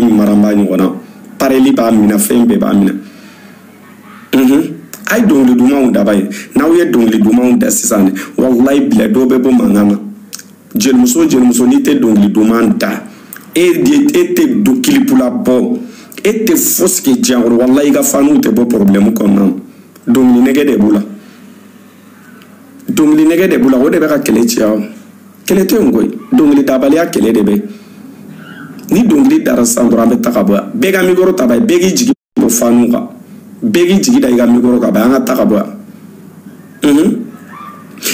komi maramba ɲɔgɔn na pareli b'a minɛ fɛn bɛɛ b'a minɛ. A ye dɔnkili dumanw daba ye, n'aw ye dɔnkili dumanw da sisan dɛ, walayi bila dɔw bɛ bɔ mankan na. Jelimuso jelimuso n'i tɛ dɔnkili duman da, e tɛ don kilipu la bɔ, e tɛ fosi kɛ diɲɛ kɔnɔ, walayi i ka faniw tɛ bɔ problème kɔnɔna na. Dɔnkili nɛgɛ de b'u la, dɔnkili nɛgɛ de b'u la, o de bɛ ka kɛlɛ caya o. Kɛlɛ tɛ yen koyi, dɔnkili dabaliya kɛlɛ de bɛ. Ni dɔnkili dara sisan dɔrɔn an bɛ ta ka bɔ yan, bɛɛ ka mikoro ta ba ye, bɛɛ k'i jigi bɔ faniw kan, bɛɛ k'i jigi da i ka mikoro kan ba an ka ta ka bɔ yan.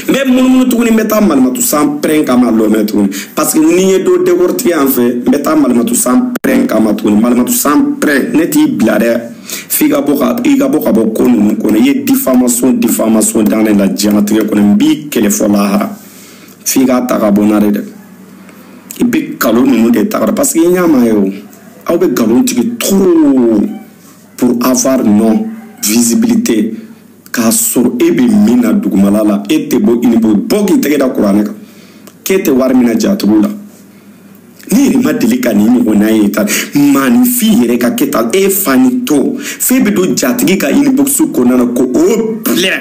N bɛ munumunu tuguni, n bɛ taa malimatu san pɛrɛn kama lɔmɛ tuguni, parce que ni n ye dɔ décortiquer yan fɛ, n bɛ taa malimatu san pɛrɛn kama tuguni. Malimatu san pɛrɛn, ne t'i bila dɛ, f'i ka bɔ ka i ka bɔ ka bɔ ko ninnu kɔnɔ. I ye diffamation diffamation dan ne la diɲɛlatigɛ kɔnɔ, n b'i kɛlɛ fɔ lahara, f'i k'a ta ka bɔ n na de dɛ. I bɛ nkalon ninnu de ta ka parce que i ɲɛ ma ye o, aw bɛ nkalon tigɛ trop pour avoir non visibilité. K'a sɔrɔ e bɛ min na dugumala la, e tɛ bɔ i ni bɔ bɔ k'i tɛgɛ da kuranɛ kan k'e tɛ wari minɛ jatigiw la. Ne yɛrɛ ma deli ka nin ɲɔgɔnna ye tan, maaninfin yɛrɛ ka kɛ tan, e fa ni tɔ f'e bɛ don jatigi ka inbox kɔnɔna na ko o bila.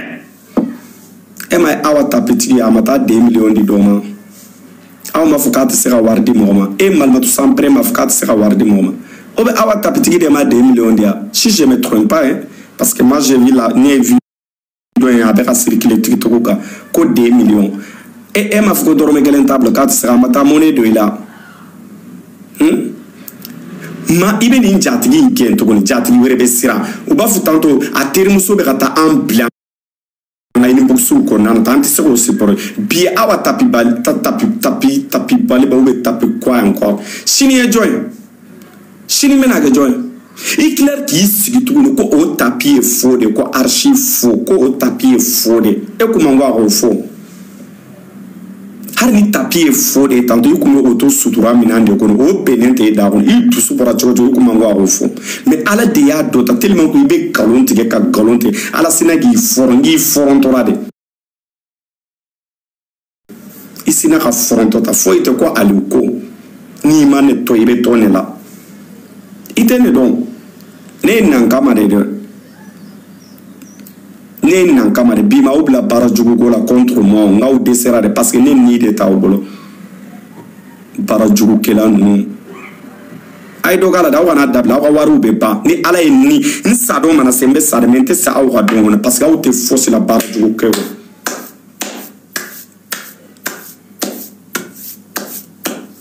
E ma ye awa tapitigi a ma taa 2 millions di dɔ ma, aw m'a fɔ k'a tɛ se ka wari di mɔgɔ ma, e malimatu sanpɛrɛn m'a fɔ k'a tɛ se ka wari di mɔgɔ ma, o bɛ awa tapitigi de ma 2 millions di yan, si je me trompe pas hein, parce que moi j'ai vu la ne ye vidéo in a bɛ ka circuler TikTok kan ko 2 millions, e m'a fɔ ko dɔrɔmɛ kelen t'a bolo k'a tɛ se ka, a ma taa monnaie don i la. Ma i bɛ nin jatigi in gɛn tuguni, jatigi wɛrɛ bɛ siran, u b'a fɔ tantôt a terimuso bɛ ka taa an bila an ka inbox kɔnɔna na, an tɛ se k'o supporter bi. Awa tapi bali tapi tapi tapi baliba ou bien tapi quoi encore, sini ye jɔn ye, sini bɛna kɛ jɔn ye. I tilara k'i sigi tuguni ko o tapi ye faux de, ko archi faux, ko o tapi ye faux de, e ko ma ko a k'o fɔ. Hali ni tapi ye faux de ye tantôt, i kun bɛ o to sutura minɛn de kɔnɔ, o bɛnnen tɛ e da kɔnɔ, i dusu bɔra cogo cogo, i kun ma ko a k'o fɔ. Mais ala de y'a dɔ ta tellement que i bɛ nkalon tigɛ ka nkalon tigɛ, ala sina k'i fɔrɔn, k'i fɔrɔntɔra de, i sina ka fɔrɔntɔ ta, foyi tɛ ko Aliou ko n'i ma ne to i bɛ to ne la, i tɛ ne dɔn, ne ye nankama de dɛ, ne ye nankama de bi ma aw bila baara jugu ko la contre moi, n k'aw dɛsɛra de parce que ne ni de t'aw bolo, baara jugukɛla ninnu. A ye dɔ k'a la dɛ, aw kana dabila, aw ka wariw bɛ ban ni ala ye ni n sa don mana se, n bɛ sa de, mais n tɛ sa aw ka don kɔnɔ parce que aw tɛ fosi la baara jugu kɛ o.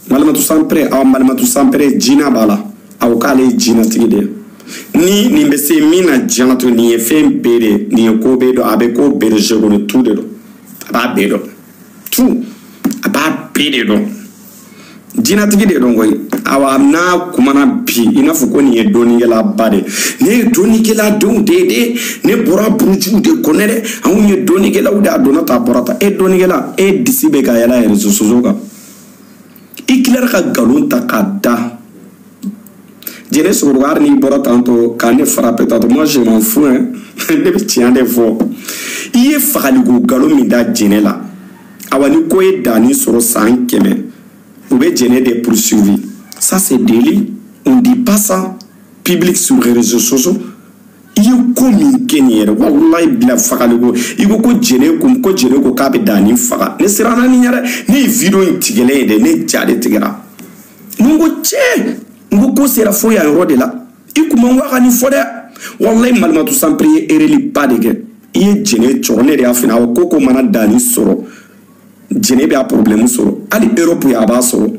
Malimatu sanpɛrɛ, aw malimatu sanpɛrɛ jinɛ b'a la, aw k'ale ye jinɛtigi de ye. Ni nin bɛ se min na diɲɛlatigɛ, nin ye fɛn bɛɛ de, nin ye ko bɛɛ dɔn, a bɛ ko bɛɛ de jeu kɔnɔ, tout de dɔn, a b'a bɛɛ dɔn, tout, a b'a bɛɛ de dɔn, jinɛtigi de dɔn koyi. Awa n'a kumana bi, i n'a fɔ ko nin ye dɔnnikɛlaba de, ne ye dɔnnikɛla denw de ye dɛ, ne bɔra burujuw de kɔnɔ dɛ, anw ye dɔnnikɛlaw de, a donna ta a bɔra ta, e dɔnnikɛla, e disi bɛ ka yɛlɛ réseaux sociaux kan, i tilara ka nkalon ta k'a da. Jɛnɛ Sogodogo, hali n'i bɔra tantôt ka ne frapper tantôt, moi je m'en fous hein, ne bɛ tiɲɛ de fɔ. I ye fagaliko nkalon min da jɛnɛ la, awa ni ko ye danni sɔrɔ san 100, u bɛ jɛnɛ de poursuivi. Ça c'est délit, on dit pas ça public sur les réseaux sociaux. I ye ko min kɛ nin yɛrɛ, walayi bila fagaliko, i ko ko jɛnɛ ko ko jɛnɛ ko k'a bɛ danni faga, ne siranna nin ɲɛ dɛ, ne ye vidéo in tigɛlen ye dɛ, ne ja de tigɛra, n ko cɛ, n ko ko sera fo yan yɔrɔ de la, i kun man ko a ka nin fɔ dɛ, walayi malimatu sanpere ye erreur ba de kɛ, i ye jɛnɛ cɔrɔ, ne de y'a f'i ɲɛna, awɔ ko ko mana danni sɔrɔ, jɛnɛ bɛ a problème sɔrɔ, hali Europe ye a b'a sɔrɔ,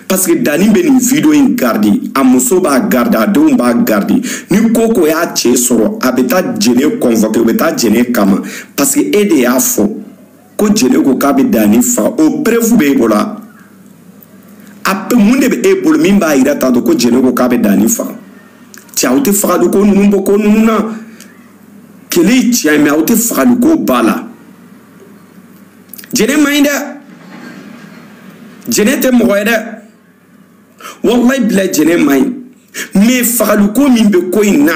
parce que danni bɛ nin vidéo in garder, a muso b'a garder, a denw b'a garder, ni ko ko y'a cɛ sɔrɔ, a bɛ taa jɛnɛ convoquer, u bɛ taa jɛnɛ kama, parce que e de y'a fɔ ko jɛnɛ ko k'a bɛ danni faga, o preuve bɛ e bolo wa? A bɛ mun de bɛ e bolo min b'a yira tantôt ko jɛnɛ ko k'a bɛ danni faga? Cɛ aw tɛ fagali ko ninnu bɔ ko ninnu na, kɛlɛ ye tiɲɛ ye, mais aw tɛ fagali ko ba la. Jɛnɛ man ɲi dɛ, jɛnɛ tɛ mɔgɔ ye dɛ, walayi bila jɛnɛ man ɲi, mais fagali ko min bɛ ko in na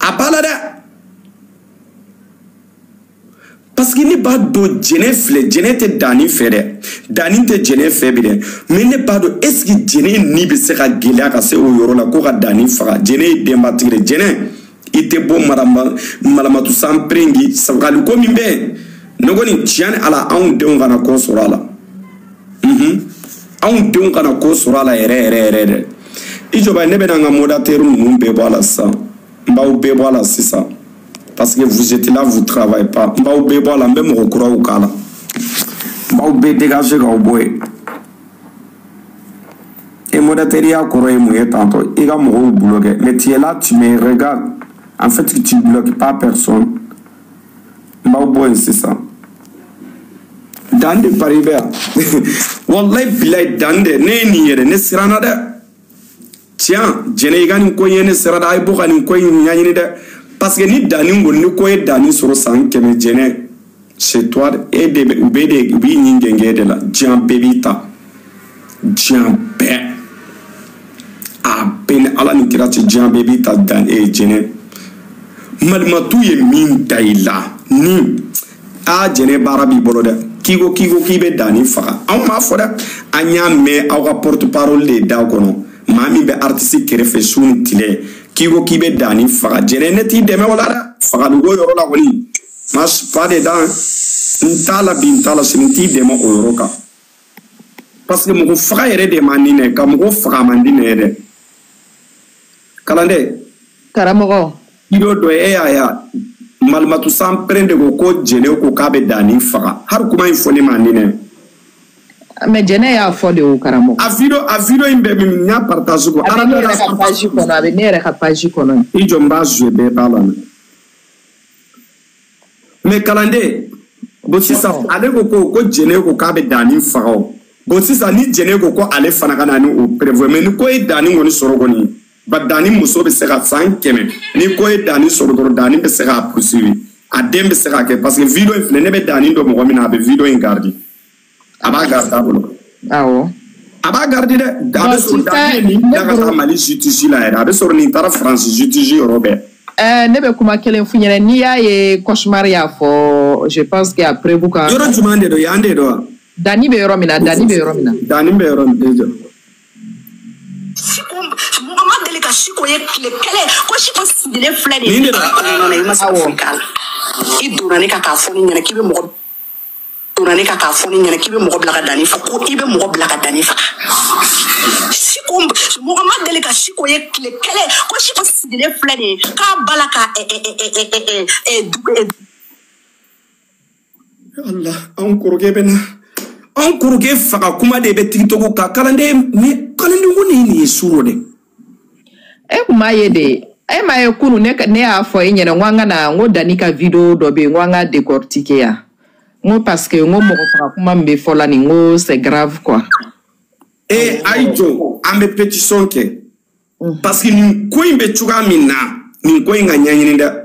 a b'a la dɛ, Parce que ne b'a dɔn jɛnɛ filɛ, jɛnɛ tɛ danni fɛ dɛ, danni tɛ jɛnɛ fɛ bi dɛ, mais ne b'a dɔn est ce que jɛnɛ ni bɛ se ka gɛlɛya ka se o yɔrɔ la ko ka danni faga. Jɛnɛ ye denbatigi de, jɛnɛ i tɛ bɔ malamatu sanprengi sagali ko min bɛ ne kɔni tiɲɛ ni ala, anw denw kana ko sɔrɔ a la, anw denw kana ko sɔrɔ a la yɛrɛ yɛrɛ yɛrɛ dɛ. I jɔba, ne bɛna n ka modérateur ninnu bɛɛ bɔ a la sisan, n b'aw bɛɛ bɔ a la sisan. Parce que vous êtes là, vous ne travaillez pas. N b'aw bɛɛ bɔ a la, n bɛ mɔgɔ kuraw k'a la. N b'aw bɛɛ dégager k'aw bɔ yen. E modérateur ya kɔrɔ ye mun ye tantôt? I ka mɔgɔw bloquer. Mais tu es là, tu me regardes. En fait, tu ne bloques pas personne. N b'aw bɔ yen sisan. Dan de pari bɛ yan. Wallahi bilayi dan de, ne ye nin yɛrɛ, ne siranna dɛ. Tiɲɛ, jɛnɛ i ka nin ko in ye ne siran dɛ, a ye bɔ ka nin ko in ɲɛɲini dɛ. Parce que ni danni kɔni, ni ko ye danni sɔrɔ san 100, jɛnɛ c'est toi, e de bɛ u bɛ de u b'i ɲin gɛngɛ de la, diɲɛ bɛɛ b'i ta, diɲɛ bɛɛ, a bɛɛ ni ala ni kira cɛ, diɲɛ bɛɛ b'i ta. Dan e jɛnɛ, malimatu ye min da i la ni a jɛnɛ baara b'i bolo dɛ, k'i ko k'i bɛ danni faga, anw m'a fɔ dɛ, an y'a mɛn aw ka porte parole de da kɔnɔ, maa min bɛ artiste kɛrɛfɛ su ni tile, k'i ko k'i bɛ danni faga. Jɛnɛ ne t'i dɛmɛ o la dɛ, fagaliko yɔrɔ la kɔni ma fa de dan, n t'a la bi, n t'a la sini, n t'i dɛmɛ o yɔrɔ kan. Parce que mɔgɔ faga yɛrɛ de man di ne, ka mɔgɔ faga man di ne ye dɛ. Kalanden. Karamɔgɔ. I y'o dɔn e y'a ye, malimatu sanpɛrɛn de ko ko jɛnɛ ko k'a bɛ danni faga, hali kuma in fɔ ne man di ne. Mais jɛnɛ y'a fɔ de o karamɔgɔ. A vidéo in bɛɛ min n y'a partage ko. A bɛ ne yɛrɛ ka page kɔnɔ, a bɛ ne yɛrɛ ka page kɔnɔ. I jɔ n b'a jouer bɛɛ b'a la. Mais kalanden, bon sisan ale ko jɛnɛ ko k'a bɛ danni faga o. Bon sisan ni jɛnɛ ko ko ale fana ka na ni o prévu, mais ni ko ye danni kɔni sɔrɔ kɔni, ba danni muso bɛ se ka san 100, ni ko ye danni sɔrɔ dɔrɔn danni bɛ se k'a poursuivre, a den bɛ se k'a kɛ, parce que vidéo in filɛ, ne bɛ danni dɔn mɔgɔ min na, a bɛ vidéo in garder. A b'a garder a bolo. Awɔ. A b'a garder dɛ. A bɛ sɔrɔ danni ye nin bila ka taa Mali justice la yɛrɛ. A bɛ sɔrɔ nin taara France justice yɔrɔ bɛɛ. Ne bɛ kuma kelen f'u ɲɛna, n'i y'a ye cauchemar y'a fɔ, je pense que a prévu ka. Yɔrɔ jumɛn de don, yan de don wa? Danni bɛ yɔrɔ min na, danni bɛ yɔrɔ min na. Danni bɛ yɔrɔ min na. Siko mɔgɔ ma deli ka Siko ye tile kelen ko Siko sigilen filɛ nin ye. Nin de la. Non, i ma se ka foyi k'a la. I donna ne kan k'a fɔ ne ɲɛna k'i bɛ mɔgɔ donna ne kan k'a fɔ ne ɲɛna k'i bɛ mɔgɔ bila ka danni faga, ko i bɛ mɔgɔ bila ka danni faga. Siko mɔgɔ ma deli ka Siko ye tile kelen ko Siko sigilen filɛ nin ye k'a ba la ka Allah, anw kɔrɔkɛ bɛ na. Anw kɔrɔkɛ faga kuma de bɛ TikTok kan, kalanden ni kalanden ko nin ye suro dɛ. E kun m'a ye de, e m'a ye kunun ne y'a fɔ e ɲɛna n ko an ka na, n ko Danni ka vidéo dɔ bɛ yen, n ko an ka décortiquer yan. N ko parce que n ko mɔgɔ faga kuma min bɛ fɔ la nin, n ko c'est grave quoi. E a y'i jɔ, an bɛ pétition kɛ. Parce que nin ko in bɛ cogoya min na, nin ko in ka ɲɛɲini dɛ.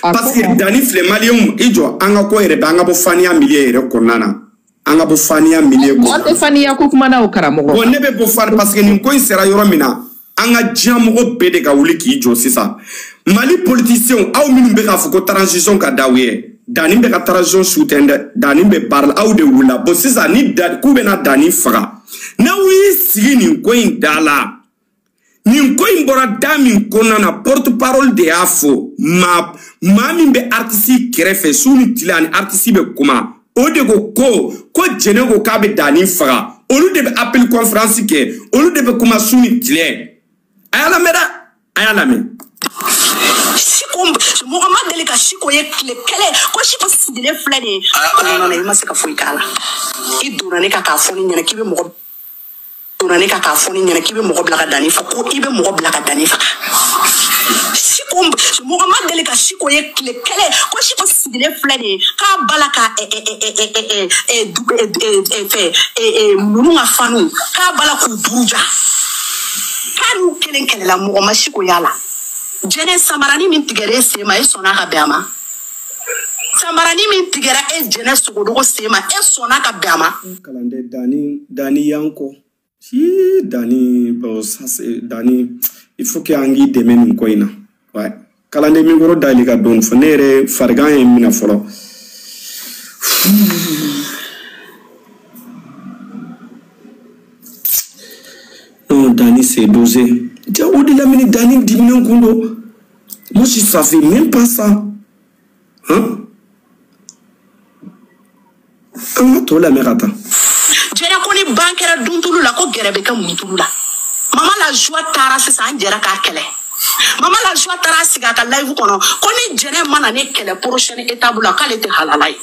Parce que Danni filɛ, maliyɛnw i jɔ, an ka ko yɛrɛ bɛ an ka bɔ faniya milieu yɛrɛ kɔnɔna na. An ka bɔ faniya milieu kɔnɔna na. An tɛ faniya ko kuma na o karamɔgɔ. Bon ne bɛ bɔ fani parce que nin ko in sera yɔrɔ min na, an ka diɲɛmɔgɔ bɛɛ de ka wuli k'i jɔ sisan. Mali politiciens aw minnu bɛ k'a fɔ ko transition ka d'aw ye, Danni bɛ ka transition soutien dɛ, Danni bɛ baara la, aw de wulila. Bon sisan ni k'u bɛna Danni faga, n'aw y'i sigi nin ko in da la, nin ko in bɔra da min kɔnɔna na, porte parole de y'a fɔ, maa min bɛ artiste kɛrɛfɛ su ni tile ani artiste bɛ kuma, o de ko ko jɛnɛ ko k'a bɛ Danni faga, olu de bɛ appel conférence kɛ, olu de bɛ kuma su ni tile. A y'a lamɛn dɛ, a y'a lamɛn. Siko mɔgɔ ma deli ka Siko ye tile kelen ko Siko sigilen filɛ nin ye. Non, i ma se ka foyi k'a la. I donna ne kan k'a fɔ ne ɲɛna k'i bɛ mɔgɔ donna ne kan k'a fɔ ne ɲɛna k'i bɛ mɔgɔ bila ka danni faga, ko i bɛ mɔgɔ bila ka danni faga. Siko mɔgɔ ma deli ka Siko ye tile kelen ko Siko sigilen filɛ nin ye k'a ba la ka fɛ ninnu ka fanu k'a ba la k'u buruja k'a n'u kelen kɛlɛla, mɔgɔ ma Siko y'a la. Jɛnɛ samarani min tigɛra e sen ma, e sɔnna ka bɛn a ma. Samarani min tigɛra e jɛnɛ sogodogo sen ma, e sɔnna ka bɛn a ma. Kalanden Danni y'an kɔ. Si Danni, bon ça c'est Danni, il faut que an k'i dɛmɛ nin ko in na. Ouais. Kalanden micro dayɛlɛ ka dɔɔni fɔ ne yɛrɛ farigan ye n minɛ fɔlɔ. Non, Dani, c'est dosé. O de la mini Dani diminen kun don. Moi, je savais même pas ça. Hein? An ka tɔ lamɛn ka taa. Jɛnɛ ko ni ban kɛra duntulu la ko gɛrɛ bɛ kɛ muntulu la. Mama la joie taara sisan an jɛra k'a kɛlɛ. Mama la joie taara sigi a ka live kɔnɔ ko ni Jɛnɛ mana ne kɛlɛ prochaine étape la k'ale tɛ halala ye.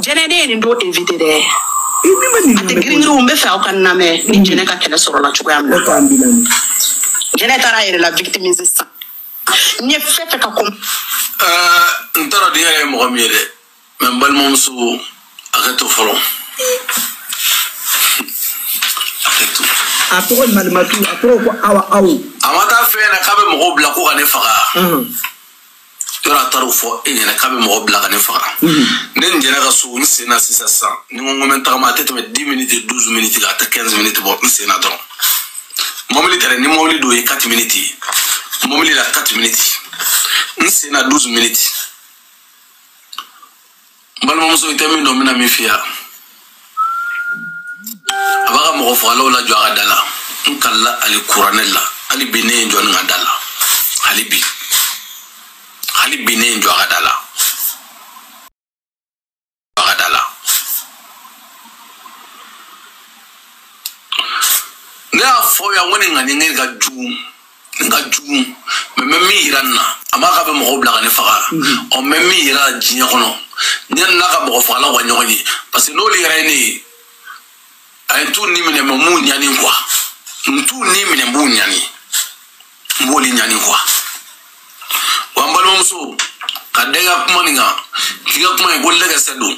Jɛnɛ ne ye nin don invité dɛ. I ne ma nin A tɛ lamɛn girin girin n bɛ fɛ aw ka n lamɛn ni Jɛnɛ ka kɛlɛ sɔrɔla cogoya min na. O k'an bi lamɛn. Jɛnɛ taara a yɛrɛ la victimiser sisan. N ye fɛn fɛn ka ko. N t'a dɔn den yɛrɛ ye mɔgɔ min ye dɛ, mɛ n balimamuso a ka to fɔlɔ. A ka to. A tɔgɔ ye Malimatu, a tɔgɔ ko Awa Aw. A ma taa fɛn na k'a bɛ mɔgɔw bila ko ka ne faga. Yɔrɔ a taara o fɔ e ɲɛna k'a bɛ mɔgɔ bila ka ne faga. Ne ni Jɛnɛ ka so n sen na sisan sisan ni n ko n ko n bɛ n tagama a tɛ tɛmɛ 10 minutes 12 minutes kan a tɛ 15 minutes bɔ n sen na dɔrɔn. Mobili tɛ dɛ, ni mobili don o ye 4 minutes ye. Mobili la 4 minutes. N sen na 12 minutes. N balimamuso i tɛ min dɔn n bɛna min f'i ye. A b'a ka mɔgɔ fagalaw lajɔ a ka da la. N kalila ali kuranɛ la. Hali bi ne ye n jɔ ni ka da la. Hali bi. Hali bi ne ye n jɔ a ka da la. A ka da la. Ne y'a fɔ yan ko nin ŋani ka jugu. Nin ka jugu. Mɛ n bɛ min yira nin na, a m'a k'a bɛ mɔgɔw bila ka ne faga. Ɔ n bɛ min yira diɲɛ kɔnɔ. Ne n'a ka mɔgɔ fagalaw ka ɲɔgɔn ye. Parce que n'olu yɛrɛ ye ne ye, a ye n t'u ni minɛ mɛ n m'u ɲani quoi. N t'u ni minɛ n b'u ɲani. N b'olu ɲani quoi. Wa n balimamuso, ka da i ka kuma nin kan, k'i ka kuma in ko lɛgɛsɛ don.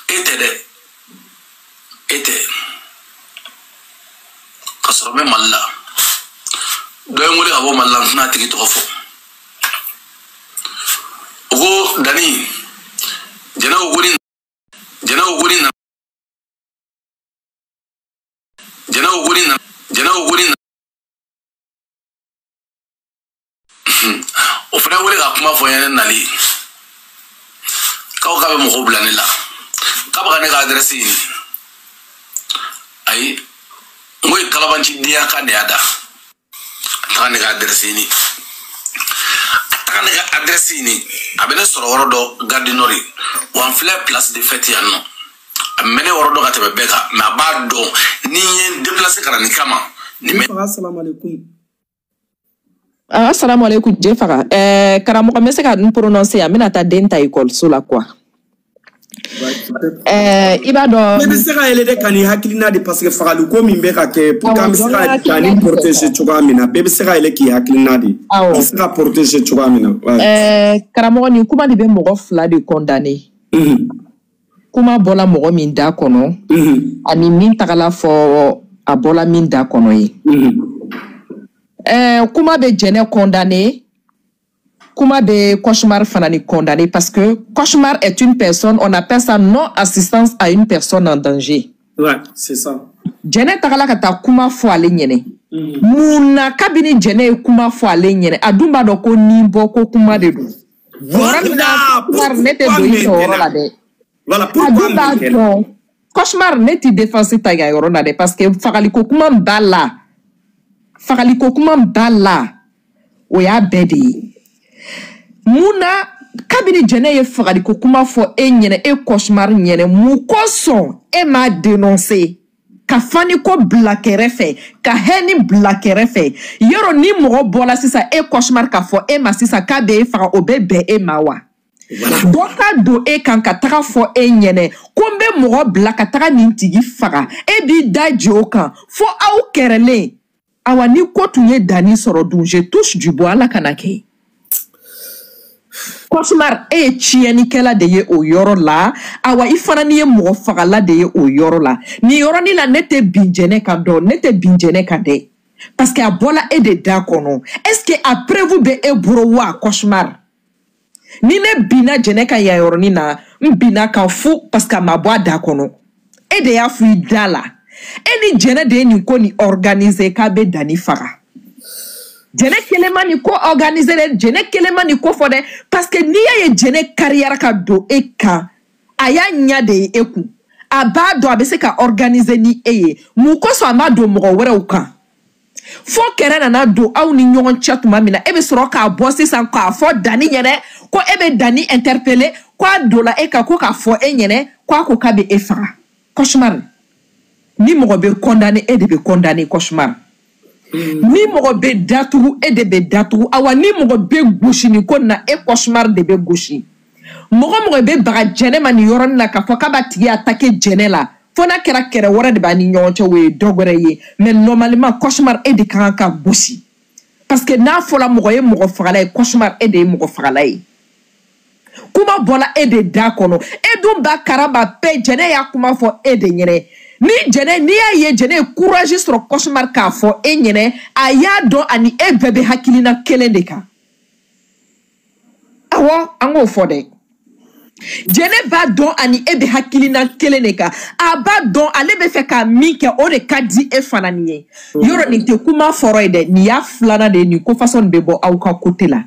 E tɛ dɛ. E tɛ. Ka sɔrɔ n bɛ Mali la. Dɔ ye n wele ka bɔ Mali la, n tɛna a tigi tɔgɔ fɔ. O ko Dani, Jɛnɛ ko ko ni Jɛnɛ ko ko ni nana. Jɛnɛ ko ko ni nana. Jɛnɛ ko ko ni nana. O fana wele ka kuma fɔ n ɲɛna nali. K'aw k'a bɛ mɔgɔw bila ne la. K'a bɛ ka ne ka adresse ɲini. Ayi, n ko ye kalabanci denya kan de y'a da. A taga ne ka adresse ɲini. A taga ne ka adresse ɲini. A bɛ ne sɔrɔ yɔrɔ dɔ Gare du Nord. Wa n filɛ place de fête yan nɔ. A bɛ ne yɔrɔ dɔ ka tɛmɛ bɛɛ kan. Mais a b'a dɔn ni n ye n déplacer ka na nin kama. Nin bɛ. Assalamu alaikum. Assalamu alaikum Jefaga. Karamɔgɔ n bɛ se ka n prononcer yan, n bɛna taa den ta ekɔliso la quoi. I b'a dɔn. Ne bɛ se ka yɛlɛ dɛ ka nin hakilina de parce que fagaliko min bɛ ka kɛ pour que an bɛ se ka Dani protéger cogoya min na bɛɛ bɛ se ka yɛlɛ k'i hakilina de. Awɔ. Ka se ka protéger cogoya min na. Karamɔgɔ nin kuma de bɛ mɔgɔ fila de condamner. Kuma bɔla mɔgɔ min da kɔnɔ. Ani min tagala fɔ a bɔla min da kɔnɔ ye. Kuma bɛ Jɛnɛ condamner. Kuma bɛ Cauchemar fana ni condamner parce que Cauchemar est une personne, on appelle ça non-assistance à une personne en danger. Ouais, c'est ça. Jɛnɛ tagala ka taa kuma fɔ ale ɲɛnɛ. Mun na kabini Jɛnɛ ye kuma fɔ ale ɲɛnɛ, a dun b'a dɔn ko nin bɔ ko kuma de don. Voilà, Cauchemar ne tɛ don i fɛ o yɔrɔ la dɛ. Voilà, A pourquoi dun b'a dɔn Cauchemar ne ti défense ta yan yɔrɔ la dɛ parce que fagaliko kuma min b'a la. Fagaliko kuma min b'a la, o y'a bɛɛ de ye. Mun na kabini Jɛnɛ ye fagaliko kuma fɔ e ɲɛnɛ, e Cauchemar ɲɛnɛ, mun kosɔn e m'a dénoncer ka faniko bila kɛrɛfɛ, ka hɛni bila kɛrɛfɛ? Yɔrɔ ni mɔgɔ bɔla sisan e Cauchemar k'a fɔ e ma sisan k'a bɛ e faga, o bɛ bɛn e ma wa? Dɔ ka don e kan ka taga fɔ e ɲɛnɛ ko n bɛ mɔgɔ bila ka taga nin tigi faga, e b'i da jɛ o kan fo aw kɛrɛlen. Awa ni ko tun ye Dani sɔrɔ dun, je touche du bois, Ala kana kɛ. Cauchemar e ye tiɲɛnikɛla de ye o yɔrɔ la, awa i fana ni ye mɔgɔ fagala de ye o yɔrɔ la. Nin yɔrɔnin la ne tɛ bin Jɛnɛ kan dɔn, ne tɛ bin Jɛnɛ kan dɛ. Parce que a bɔla e de da kɔnɔ. Est-ce que a preuve bɛ e bolo wa Cauchemar? Ni ne binna Jɛnɛ kan yan yɔrɔnin na, n binna kan fu parce que a ma bɔ a da kɔnɔ. E de y'a fɔ i da la. E ni Jɛnɛ de ye nin ko nin organiser k'a bɛ Dani faga. Jɛnɛ kelen ma nin ko organiser dɛ, Jɛnɛ kelen ma nin ko fɔ dɛ, parce que n'i y'a ye Jɛnɛ kariyara ka don e kan, a y'a ɲɛ de ye e kun. A b'a dɔn a bɛ se ka organiser ni e ye. Mun kosɔn a ma don mɔgɔ wɛrɛw kan? Fo kɛrɛ nana don aw ni ɲɔgɔn cɛ tuma min na, e bɛ sɔrɔ k'a bɔ sisan k'a fɔ Dani ɲɛnɛ ko e bɛ Dani interpeller, ko a donna e kan ko k'a fɔ e ɲɛnɛ ko a ko k'a bɛ e faga. Cauchemar. Ni mɔgɔ bɛ condamner, e de bɛ condamner, cauchemar. Ni mɔgɔ bɛ datugu, e de bɛ datugu. Awa ni mɔgɔ bɛ gosi nin ko nin na, e cauchemar de bɛ gosi. Mɔgɔ mɔgɔ bɛ baga Jɛnɛ ma nin yɔrɔnin na k'a fɔ k'a b'a tigi attaquer Jɛnɛ la, fo n'a kɛra kɛrɛ wɛrɛ de b'a ni ɲɔgɔn cɛ, o ye dɔ wɛrɛ ye. Mais normalement cauchemar e de ka kan ka gosi, parce que n'a fɔra mɔgɔ ye mɔgɔ fagala ye, cauchemar e de ye mɔgɔ fagala ye. Kuma bɔra e de da kɔnɔ, e dun b'a karaba bɛɛ. Jɛnɛ y'a kuma fɔ e de ɲɛnɛ. Ni Jɛnɛ, n'i y'a ye Jɛnɛ ye courage sɔrɔ cauchemar k'a fɔ e ɲɛnɛ, a y'a dɔn ani e bɛɛ bɛ hakilina kelen de kan. Awɔ, an k'o fɔ dɛ. Jɛnɛ b'a dɔn ani e bɛ hakilina kelen de kan. A b'a dɔn ale bɛ fɛ ka min kɛ, o de ka di e fana nin ye. Yɔrɔ nin tɛ kuma fɔlɔ ye dɛ, nin y'a filanan de ye, nin ko façon bɛ bɔ aw ka côté la.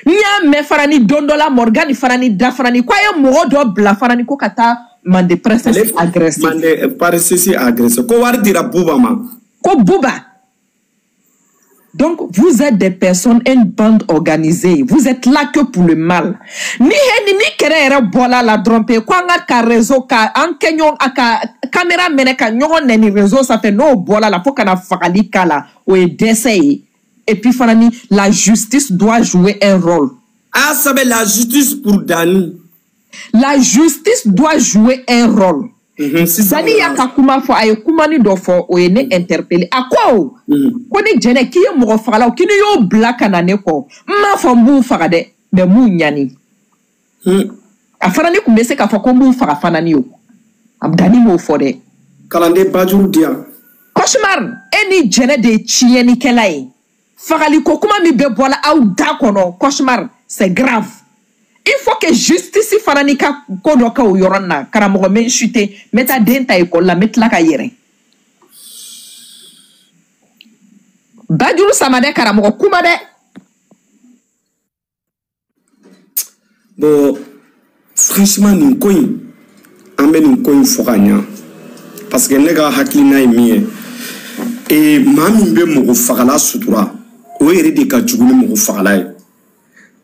N'i y'a mɛn fana ni don dɔ la Morgan fana ni da fana ni ko a ye mɔgɔ dɔ bila fana ni ko ka taa Mande Princesse agressé. Mande Princesse agressé. Ko wari dira Bouba ma. Ko Bouba. Donc, vous êtes des personnes, une bande organisée. Vous êtes là que pour le mal. Ni ni ni kɛrɛ yɛrɛ bɔla la dɔrɔn pe ko an ka réseau ka an kɛ ɲɔgɔn a ka caméra minɛ ka ɲɔgɔn nɛni réseau sanfɛ, n'o bɔla la fo kana fagali k'a la, o ye dɛsɛ ye. Et puis fana ni la justice doit jouer un rôle. Ah, ça veut la justice pour Dani. La justice doit jouer un rôle. Dani y'a ka kuma fɔ, a ye kumani dɔ fɔ, o ye ne interpellé. A ko ko ni Jɛnɛ k'i ye mɔgɔ fagala, k'i ni y'o bila ka na ne kɔ, n m'a fɔ n b'u faga dɛ, mais n b'u ɲani. A fana ni kun bɛ se k'a fɔ ko n b'u faga fana ni o. A Dani m'o fɔ dɛ. Kalanden Bajuru di yan. Cauchemar, e ni Jɛnɛ de ye tiɲɛnikɛla ye. Fagaliko kuma min bɛ bɔla aw da kɔnɔ, cauchemar, c'est grave. Il faut que justice fana ni ka ko dɔ kɛ o yɔrɔnin na. Karamɔgɔ, n bɛ n chuter, n bɛ taa den ta ekɔli la, n bɛ tila ka yɛrɛ. Bajuru sama dɛ karamɔgɔ, kuma dɛ. Bon, franchement nin ko in, an bɛ nin ko in fɔ ka ɲa, parce que ne ka hakilina ye min ye, ee maa min bɛ mɔgɔ fagala sutura, o yɛrɛ de ka jugu ni mɔgɔ fagala ye.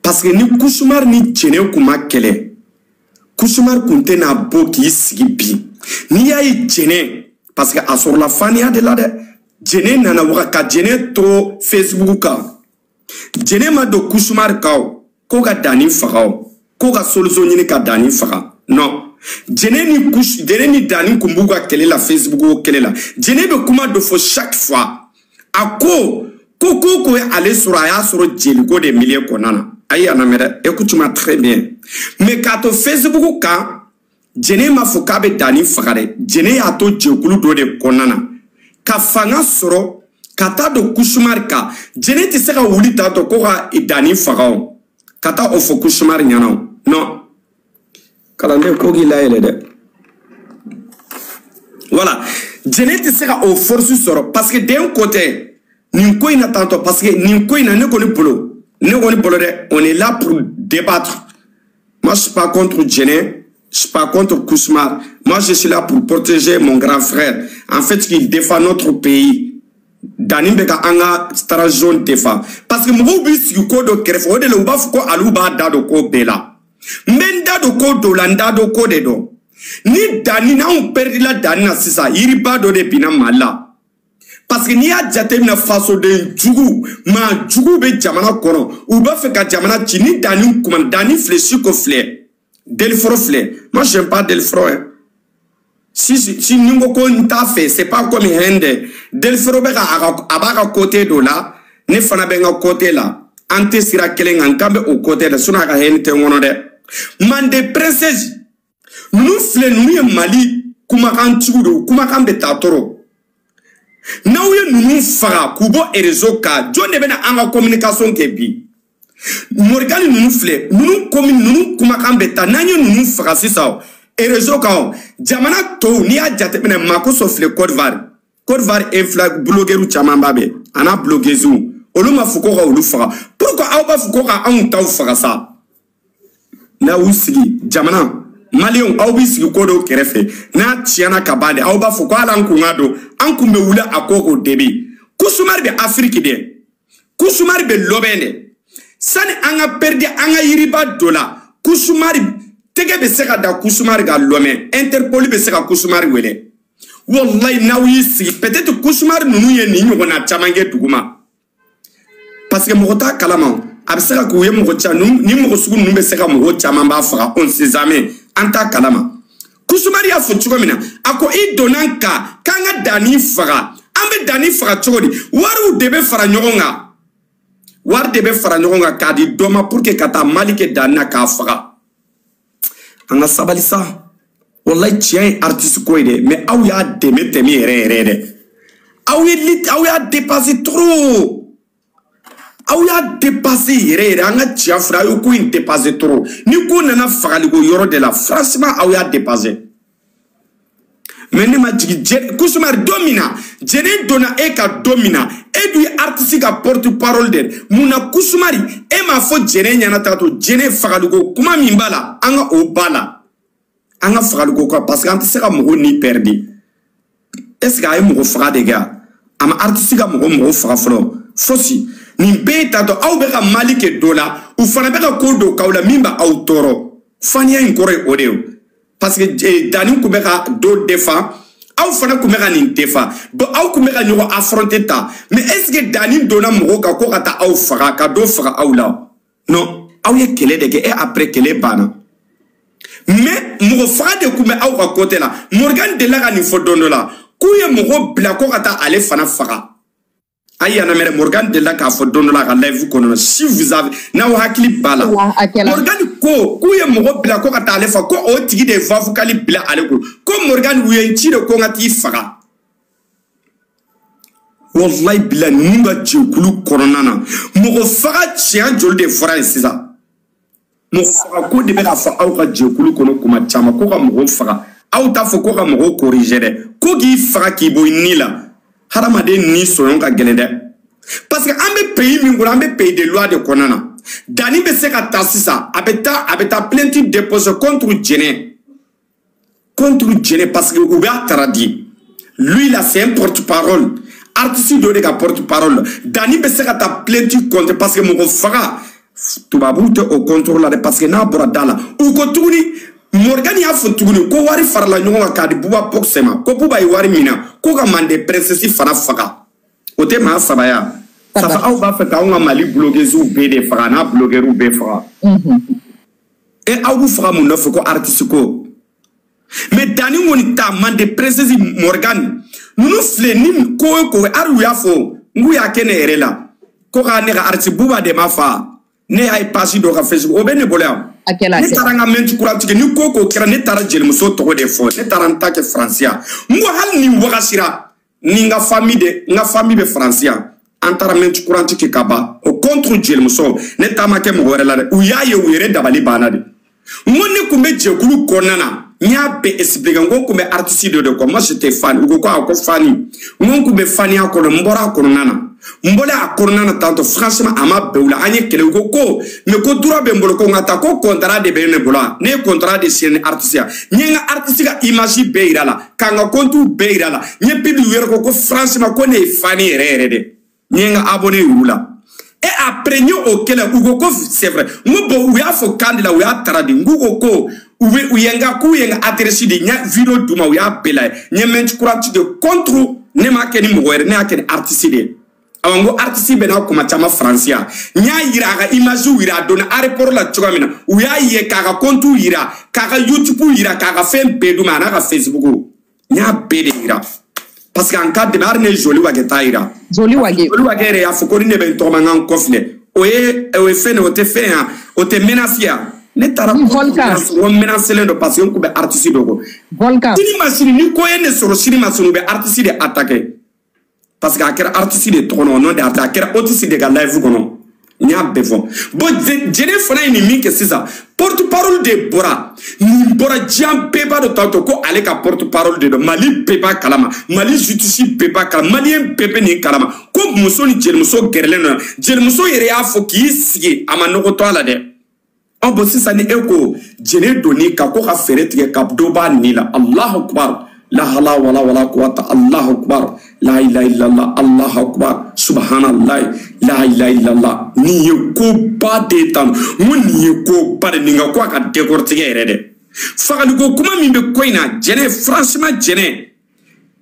Parce que ni Cauchemar ni Jɛnɛ kun ma kɛlɛ, Cauchemar kun tɛna bɔ k'i sigi bi. N'i y'a ye Jɛnɛ, parce que a sɔrɔla faniya de la dɛ. Jɛnɛ nana waga ka Jɛnɛ to Facebook kan. Jɛnɛ ma don Cauchemar kan o, ko ka Dani faga o, ko ka solution ɲini ka Dani faga. Non. Jɛnɛ ni Dani kun b'u ka kɛlɛ la, Facebook o kɛlɛ la. Jɛnɛ bɛ kuma dɔ fɔ chaque fois. A ko ko ko ye ale sɔrɔ, a y'a sɔrɔ jeliko de milieu kɔnɔna na. Ayi, a lamɛn dɛ, écoute-moi très bien. Mais k'a to Facebook kan, Jɛnɛ m'a fɔ k'a bɛ Dani faga dɛ. Jɛnɛ y'a to jɛkulu dɔ de kɔnɔna na ka fanga sɔrɔ ka taa don Cauchemar kan. Jɛnɛ tɛ se ka wuli tantɔ ko ka Dani faga o, ka taa o fɔ Cauchemar ɲɛna o. Non. Kalanden ko k'i layɛlɛ dɛ. Voilà. Jɛnɛ tɛ se ka o force sɔrɔ parce que d'un côté nin ko in na tantɔ, parce que nin ko in na ne kɔni bolo. Ne kɔni bolo dɛ, on est là pour débattre. Moi, je suis pas contre Djene, je suis pas contre Cauchemar. Moi, je suis là pour protéger mon grand frère. En fait, il défend notre pays. Dani bɛ ka an ka transition défend. Parce que mɔgɔw b'i sigi ko dɔ kɛrɛfɛ, o de la u b'a fɔ ko alu b'a da don ko bɛɛ la. N bɛ n da don ko dɔw la, n da don ko de dɔn. Ni Dani, n'anw perdila Dani na sisan, yiriba dɔ de binna Mali la. Parce que n'i y'a jateminɛ fasoden jugu, maa jugu bɛ jamana kɔnɔ, u b'a fɛ ka jamana ci. Ni Dani kuma, Dani filɛ, Siko filɛ, Deliforo filɛ. Moi, j'aime pas Deliforo, hein. Si ni n ko ko n t'a fɛ, c'est pas comme hɛn dɛ. Deliforo bɛ ka a b'a ka côté dɔ la, ne fana bɛ n ka côté la. An tɛ sira kelen kan, n kan bɛ o côté la, sinon a ka hɛn tɛ n kɔnɔ dɛ. Mande Princesse ninnu filɛ, ninnu ye Mali kumakantigiw de ye, kumakan bɛ taa tɔɔrɔ. N'aw ye ninnu faga k'u bɔ réseau kan, jɔn de bɛna an ka communication kɛ bi? Morgan ninnu filɛ, ninnu komi ninnu kumakan bɛ taa, n'an ye ninnu faga sisan réseau kan, jamana tɔw n'i y'a jateminɛ, Makoso filɛ Côte d'Ivoire, Côte d'Ivoire infla blogueur caman ba bɛ, a n'a blogueuse, Olu ma fɔ ko ka olu faga. Pourquoi aw b'a fɔ ko ka anw taw faga sa? N'a y'u sigi jamana maliyɛnw aw b'i sigi ko dɔw kɛrɛfɛ n'a tiɲɛna ka ban de aw b'a fɔ ko hali an kun ka don an kun bɛ wuli a ko k'o debi. Kusumari bɛ Afiriki dɛ. Kusumari bɛ lɔbɛn dɛ. Sani an ka perdre an ka yiriba dɔ la Kusumari tɛgɛ bɛ se ka da Kusumari ka lɔmɛ Interpol bɛ se ka Kusumari wele. Wallahi n'aw y'i sigi peut-être Kusumari ninnu ye nin ɲɔgɔnna caman kɛ duguma. Parce que mɔgɔ t'a kalama a bɛ se ka k'u ye mɔgɔ caman ni mɔgɔ sugu ninnu bɛ se ka mɔgɔ caman b'a faga on sait jamais an t'a kalama. Kusumari y'a fɔ cogo min na a ko i donna n kan k'an ka danni faga an bɛ danni faga cogo di wariw de bɛ fara ɲɔgɔn kan wari de bɛ fara ɲɔgɔn kan k'a di dɔ ma pour que ka taa mali kɛ danni na k'a faga. An ka sabali sa wallahi tiɲɛ ye artiste ko ye dɛ mais aw y'a dɛmɛ tɛmɛ yɛrɛ yɛrɛ dɛ aw ye aw y'a dépassé trop. Aw y'a dépassé yɛrɛ yɛrɛ an ka tiɲɛ fura aw ye ko in dépassé trop ni ko nana fagaliko yɔrɔ de la franchement aw y'a dépassé. Mais ne ma jigin Kusumari don min na jɛnɛ donna e ka don min na e dun ye artiste ka porte parole de mun na Kusumari e m'a fɔ jɛnɛ ɲɛna ta to jɛnɛ fagaliko kuma min b'a la an ka o ba la an ka fagaliko kan parce que an tɛ se ka mɔgɔw ni perdre. Est ce que a ye mɔgɔ faga de kɛ a ma artiste ka mɔgɔ faga fɔlɔ fosi. Nin bɛɛ ta dɔn aw bɛ ka mali kɛ dɔ la u fana bɛ ka ko dɔ k'aw la min bɛ aw tɔɔrɔ faniya in kɔrɔ ye o de ye parce que danni kun bɛ ka dɔ defa aw fana kun bɛ ka nin defa bon aw kun bɛ ka ɲɔgɔn affronter ta mais est ce que danni donna mɔgɔw kan ko ka taa aw faga ka dɔ faga aw la non aw ye kɛlɛ de kɛ et après kɛlɛ banna mais mɔgɔ faga de kun bɛ aw ka côté la. Morgan delila ka nin fɔ don dɔ la k'u ye mɔgɔ bila ko ka taa ale fana faga. Ayi anamɛrɛ Morgan delila k'a fɔ don dɔ la a ka live kɔnɔ si vous avez n'aw hakili b'a la Morgan ko k'u ye mɔgɔ bila ko ka taa ale faga ko o tigi de ye vavukali bila ale kun ko Morgan u ye n ci de ko n ka t'i faga. Wallahi bila ninnu ka jɛkulu kɔnɔna na mɔgɔ faga tiɲɛ joli de fɔra yen sisan mɔgɔ faga ko de bɛ ka fɔ aw ka jɛkulu kɔnɔ kuma caman ko ka mɔgɔw faga aw t'a fɔ ko ka mɔgɔw corriger dɛ ko k'i faga k'i bɔ i ni la. Hadamaden ni sɔnyɔn ka gɛlɛn dɛ parce que an bɛ pays min kɔnɔ an bɛ pays de loi de kɔnɔna na danni bɛ se ka ta sisan a bɛ taa plainte déposer contre Jɛnɛ parce que u b'a traduit lui là c'est un porte-parole artiste dɔ de ka porte-parole danni bɛ se ka taa plainte contre parce que mɔgɔ faga tubabuw tɛ o contrôle la dɛ parce que n'a bɔra da la u ko tuguni. Morgan y'a fɔ tuguni ko wari farala ɲɔgɔn kan k'a di Buba Boxe ma ko Buba ye wari minɛ ko ka Mande princesse fana faga o tɛ maa saba ya ça fait aw b'a fɛ k'anw ka Mali blogueuses bɛɛ de faga n'a blogueurs bɛɛ faga e aw b'u faga mun nɔfɛ ko artiste ko mais danni kɔni ta Mande princesse Morgan ninnu filɛ ni ko o ko hali u y'a fɔ n k'u y'a kɛ ne yɛrɛ la ko ka ne ka artiste Buba de ma fa ne y'a ye page dɔ ka Facebook o bɛ ne bolo yan. Ne taara n ka mɛnti kura tigɛ ni ko ko kɛra ne taara jelimuso tɔgɔ de fɔ ne taara n ta kɛ faransiya n ko hali ni wagasira ni n ka famille de n ka famille bɛ faransiya an taara mɛnti kura tigɛ ka ban o contre jelimuso ne ta ma kɛ mɔgɔ wɛrɛ la dɛ u y'a ye u yɛrɛ dabali banna de n ko ne kun bɛ jɛkulu kɔnɔna na n y'a bɛɛ expliquer n ko n kun bɛ artiste dɔ de kɔ moi j'étais fan u ko ko a ko fani n ko n kun bɛ faniya kɔnɔ n bɔra a kɔnɔna na. N bɔlen a kɔnɔna na tantɔ franchement a ma bɛn u la an ye kɛlɛ u ko ko mais ko droit bɛ n bolo ko n ka taa ko contrat de bɛ ne bolo ne ye contrat de signé ni artiste ya n ye n ka artiste ka image bɛɛ yira la k'an ka compte bɛɛ yira la n ye pub yɛrɛ ko ko franchement ko ne ye fani yɛrɛ yɛrɛ de n ye n ka abonné yir'u la et après n ye o kɛlɛ u ko ko c'est vrai n ko bon u y'a fɔ kan de la u y'a traduit n k'u ko ko u bɛ u ye n ka k'u ye n ka adresse di n ye vidéo d'u ma u y'a bɛɛ lajɛ n ye main courante de contre ne m'a kɛ ni mɔgɔ wɛrɛ ne y'a kɛ ni artiste de ye. Awa n ko artiste bɛ n'a kuma caman faransiya n y'a yira a ka image yira a donna aéroport la cogoya min na u y'a ye k'a ka compte yira k'a ka YouTube yira k'a ka fɛn bɛɛ d'u ma a n'a ka Facebook n y'a bɛɛ de yira parce que en cas de hali ne Joli Wage t'a yira. Joli Wage. Joli Wage yɛrɛ y'a fɔ ko ni ne bɛ n tɔgɔma n ka n kɔfilɛ o ye fɛn de o tɛ fɛn ya o tɛ menace ya ne taara n ko menacelen don parce que n kun bɛ artiste dɔ kɔ. Volcan. Sini ma sini ni ko ye ne sɔrɔ sini ma sini u bɛ artiste de attaquer. Parce que a kɛra artiste de tɔgɔ kɔnɔ de a kɛra artiste de ka live kɔnɔ n N y'a bɛɛ fɔ. Bon, Jɛnɛ fana ye nin min kɛ sisan, porte parole de bɔra, nin bɔra, diɲɛ bɛɛ b'a dɔn tantôt ko ale ka porte parole de don. Mali bɛɛ b'a kalama, Mali justice bɛɛ b'a kalama, maliyɛn bɛɛ bɛ nin kalama ko muso ni jelimuso gɛrɛlen don. Jelimuso yɛrɛ y'a fɔ k'i sigi, a ma nɔgɔ to a la dɛ. Ɔ bon, sisan ni e ko jɛnɛ donni kan ko ka feere tigɛ ka dɔ b'a nin la, Alahu akubar, la hala wala wala quwata, Allahu akbar, la ilaha illallah, Allahu akbar, subhanallah, la ilaha illallah. Nin ye koba de ye tan. N ko nin ye koba de, nin ka ko a ka décortiquer yɛrɛ dɛ. Fagaliko kuma min bɛ ko in na, Jɛnɛ, franchement Jɛnɛ,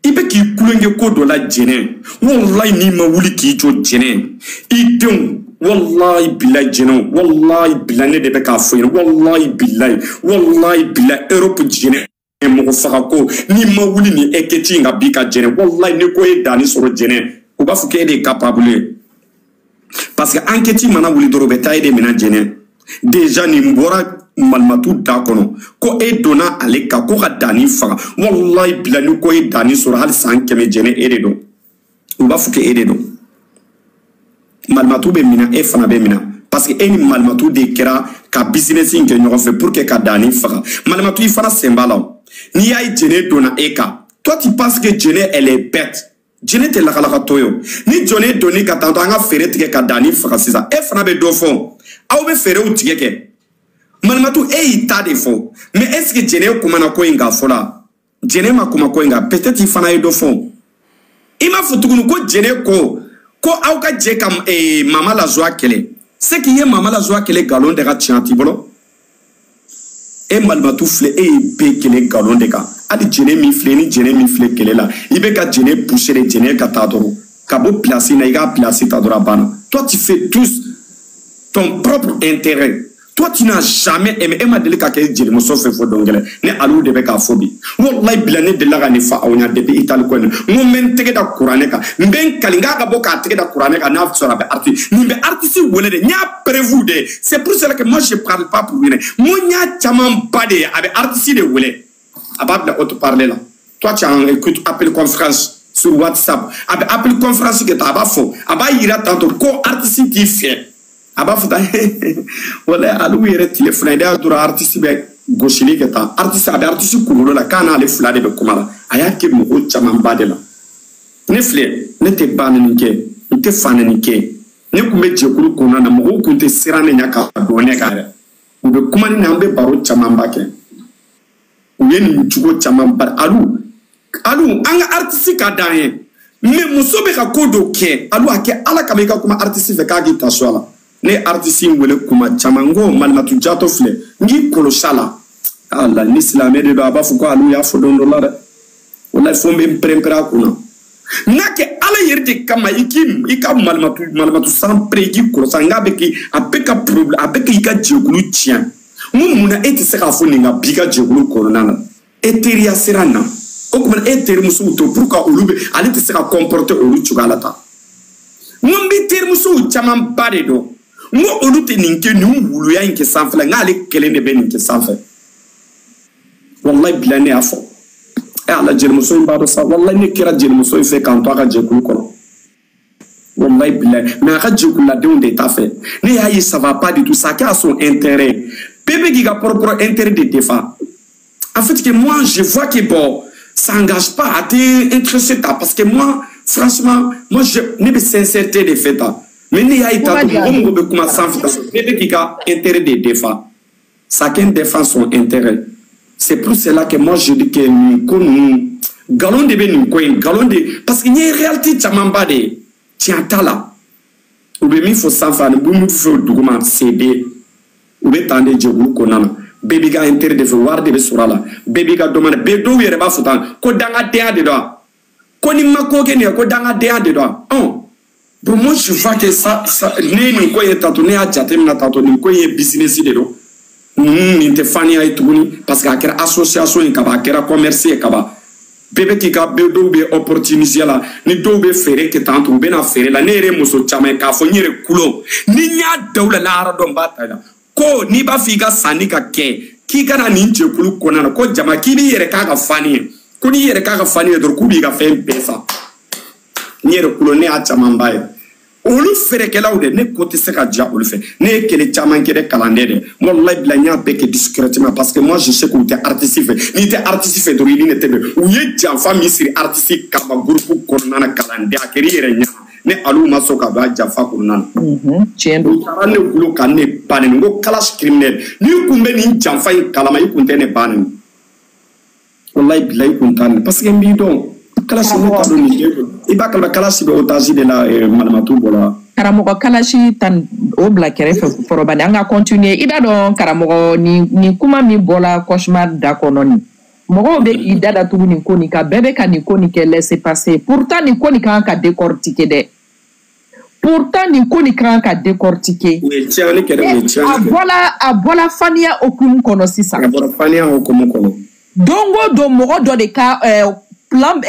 i bɛ k'i kulonkɛ ko dɔ la Jɛnɛ. Walayi n'i ma wuli k'i jɔ Jɛnɛ, i denw, wallahi bilahi Jɛnɛ, wallahi bilahi, ne de bɛ k'a fɔ ɲɛna, wallahi bilahi, wallahi bilahi, Europe Jɛnɛ, mɔgɔ faga ko n'i ma wuli nin enquête in ka bi ka Jɛnɛ, wallahi ni ko ye danni sɔrɔ Jɛnɛ, u b'a fɔ k'e de ye capable ye, parce que enquête mana wuli dɔrɔn, u bɛ taa e de minɛ Jɛnɛ. Déjà nin bɔra malimatu da kɔnɔ ko e donna ale kan ko ka danni faga. Wallahi bilahi ni ko ye danni sɔrɔ hali san 100 Jɛnɛ, e de don, u b'a fɔ k'e de don. Malimatu bɛ minɛ, e fana bɛ minɛ, parce que e ni malimatu de kɛra ka business in kɛ ɲɔgɔn fɛ pour que ka danni faga. Malimatu, i fana sen b'a la o. N'i y'a ye Jɛnɛ donna e kan, toi tu penses que Jɛnɛ, elle est bête. Jɛnɛ tɛ lakalakatɔ ye o. Ni Jɛnɛ donni ka tantôt an ka feere tigɛ ka danni faga sisan, e fana bɛ dɔ fɔ, aw bɛ feerew tigɛ kɛ. Malimatu, e y'i ta de fɔ, mais est ce que Jɛnɛ kumana ko in kan fɔlɔ? Jɛnɛ ma kuma ko in kan. Peut-être i fana ye dɔ fɔ. I m'a fɔ tuguni ko Jɛnɛ ko aw ka jɛ ka Mama la joie kɛlɛ. C'est qu'il ye Mama la joie kɛlɛ, nkalon de ka tiɲɛ t'i bolo. E malimatu filɛ, e ye bɛɛ kɛlɛ nkalon de kan. Hali Jɛnɛ min filɛ ni Jɛnɛ min filɛ kɛlɛ la, i bɛ ka Jɛnɛ pousser de, Jɛnɛ ka taa dɔrɔn ka bɔ place na, i k'a place ta dɔrɔn, a banna. Toi tu fais tous ton propre intérêt. Toi tu n'as jamais aimé. E ma deli ka kɛ jelimuso fɛ fɔ don kelen. Ne Aliou de bɛ k'a fɔ bi, wallahi bila ne delila ka nin fɔ aw ɲɛna depuis Italie ko in na. N ko n bɛ n tɛgɛ da kuranɛ kan, n bɛ n kali n k'a ka bɔ k'a tɛgɛ da kuranɛ kan, n'a sɔrɔ a bɛ artiste nin bɛ artiste wele de. N y'a prévu de, c'est pour cela que moi je parle pas pour rien. N ko n y'a camanba de ye, a bɛ artiste de wele, a b'a bila haut-parleur la. Toi tu en écoutes appel conférence sur WhatsApp, a bɛ appel conférence kɛ tan, a b'a fɔ, a b'a yira tantôt ko artiste t'i fɛ. A b'a fɔ tan, wala Aliou yɛrɛ tile fila de y'a dɔrɔn, artiste bɛ gosili kɛ tan, artiste a bɛ artiste kunkolo la k'a n'ale fila de bɛ kuma la. A y'a kɛ mɔgɔw camanba de la. Ne filɛ, ne tɛ ba nɛni kɛ, n tɛ fa nɛni kɛ. Ne kun bɛ jɛkulu kɔnɔna na, mɔgɔw kun tɛ siran ne ɲɛ ka don ne kan yɛrɛ. U bɛ kuma ni ne, an bɛ baro camanba kɛ. U ye nin cogo camanba. Aliou, Aliou, an ka artiste ka d'an ye, mais muso bɛ ka ko dɔ kɛ. Aliou, a kɛ Ala kama i ka kuma artiste fɛ k'a k'i ta so a la. Ne artiste in wele kuma caman, n ko malimatu jatɔ filɛ, n k'i kɔlɔsi a la. Ala ni silamɛ de don, a b'a fɔ ko Aliou y'a fɔ don dɔ la dɛ. Walayi fo n bɛ n pɛrɛn-pɛrɛn a kunna. N k'a kɛ Ala yɛrɛ de kama, i k'i i ka malimatu malimatu san pere, i k'i kɔlɔsi a n k'a bɛ k'i a bɛ ka problème, a bɛ k'i ka jɛkulu tiɲɛ. N ko munna e tɛ se k'a fɔ nin ka b'i ka jɛkulu kɔnɔna na? E teriya sira na, o tuma e terimusow to, pourquoi olu bɛ ale tɛ se ka comporter olu cogoya la tan? N ko n bɛ terimusow camanba de dɔn, n ko olu tɛ nin kɛ, nin wuluya in kɛ sanfɛ la, n k'ale kelen de bɛ nin kɛ sanfɛ. Walayi bila ne y'a fɔ. E Ala, jelimuso in b'a dɔn sa. Walayi ne kɛra jelimuso in fɛ k'an to a ka jɛkulu kɔnɔ, wallahi bilahi, mais a ka jɛkululadenw de t'a fɛ. Ne y'a ye, ça va pas du tout, ça kɛ à son intérêt. Bɛɛ bɛ k'i ka propre intérêt de défend. En fait que moi je vois que bon, ça engage pas, a tɛ intéressé ta, parce que moi franchement, moi je ne bɛ sincérité de fɛ ta, mais ne y'a ye tantôt mɔgɔ mɔgɔ bɛ kuma sanfɛ, bɛɛ bɛ k'i ka intérêt de défend. Chacun défend son intérêt. C'est pour cela que moi je dis que nin ko ninnu, nkalon de bɛ nin ko in, nkalon de, parce que n ye réalité camanba de ye, tiɲɛ t'a la. U bɛ min fɔ sanfɛ ani u bɛ min fɔ duguma, c'est u bɛ tan de jɛkulu kɔnɔna na. Bɛɛ b'i ka intérêt de fɛ, wari de bɛ sɔrɔ a la, bɛɛ b'i ka domaine. Bɛɛ dɔw yɛrɛ b'a fɔ tan ko dangadenya de don wa, ko ni ma ko kɛ nin ye ko dangadenya de don wa. Ɔn bon, moi je vois que ça ne ye nin ko ye tantôt, ne y'a jateminɛ tantôt, nin ko in ye business de don. Nin tɛ faniya ye tuguni, parce que a kɛra association ye kaban, a kɛra commerce ye kaban. Bɛɛ bɛ k'i ka, bɛɛ dɔw bɛ opportunité la, ni dɔw bɛ feere kɛ tantôt, u bɛ na feere la. Ne yɛrɛ ye muso caman ye k'a fɔ n yɛrɛ kulon ni n y'a da u la lahara dɔn n b'a ta i la ko n'i b'a fɔ i ka sanni ka kɛ k'i kana nin jɛkulu kɔnɔna na, ko jama k'i b'i yɛrɛ k'a ka fani ye, ko n'i yɛrɛ k'a ka fani ye dɔrɔn k'u b'i ka fɛn bɛɛ san. N yɛrɛ kulon, ne y'a camanba ye. Olu feerekɛlaw de ne ko tɛ se ka diya olu fɛ. Ne ye kɛlɛ caman kɛ dɛ kalanden dɛ. Wallahi bila n y'a bɛɛ kɛ discrètement parce que moi je sais k'u tɛ artiste fɛ. N'i tɛ artiste fɛ dɔrɔn i ni ne tɛ bɛn. U ye janfa min siri artiste kama groupe kɔnɔna na kalanden a kɛra i yɛrɛ ɲɛna. Ne alu ma sɔn ka don a janfa kɔnɔna na. Tiɲɛ don. U taara ne bolo ka ne ba neni. N ko clash criminel. N'i kun bɛ nin janfa in kalama i kun tɛ ne ba neni. Wallahi bila i kun t'a neni parce que n b'i dɔn. Kalasi ne t'a dɔn nin den i b'a kalama kalasi bɛ otage de la Malimatu bɔra. Karamɔgɔ kalasi tan o bila kɛrɛfɛ fɔlɔbani an ka continuer i b'a dɔn karamɔgɔ nin kuma min bɔra cauchemar da kɔnɔ nin mɔgɔw bɛ k'i da datugu nin ko nin kan bɛɛ bɛ ka nin ko nin kɛ laisser passer pourtant nin ko nin kan ka décortiquer dɛ pourtant nin ko nin kan ka décortiquer. U ye tiɲɛni kɛ dɛ u ye tiɲɛni kɛ. A bɔla faniya hokumu kɔnɔ sisan. A bɔra faniya hokumu kɔnɔ. Don o don mɔgɔ dɔ de ka plan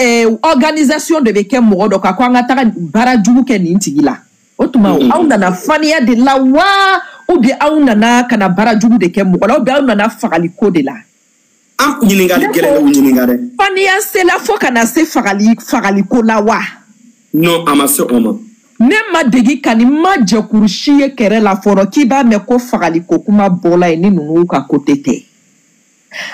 organisation de bɛ kɛ mɔgɔ dɔ kan ko an ka taga baara jugu kɛ nin tigi la o tuma aw nana faniya de la wa ou bien aw nana ka na baara jugu de kɛ mɔgɔ la ou bien aw nana fagali ko de la. An ɲininkali gɛlɛn u ɲininka dɛ. Faniya sela fo ka na se fagali ko la wa. Non a ma se o ma. Ne ma degi ka ni ma jɛkuru si ye kɛrɛ la fɔlɔ k'i b'a mɛn ko fagali ko kuma bɔla yen ni ninnu ka côté tɛ.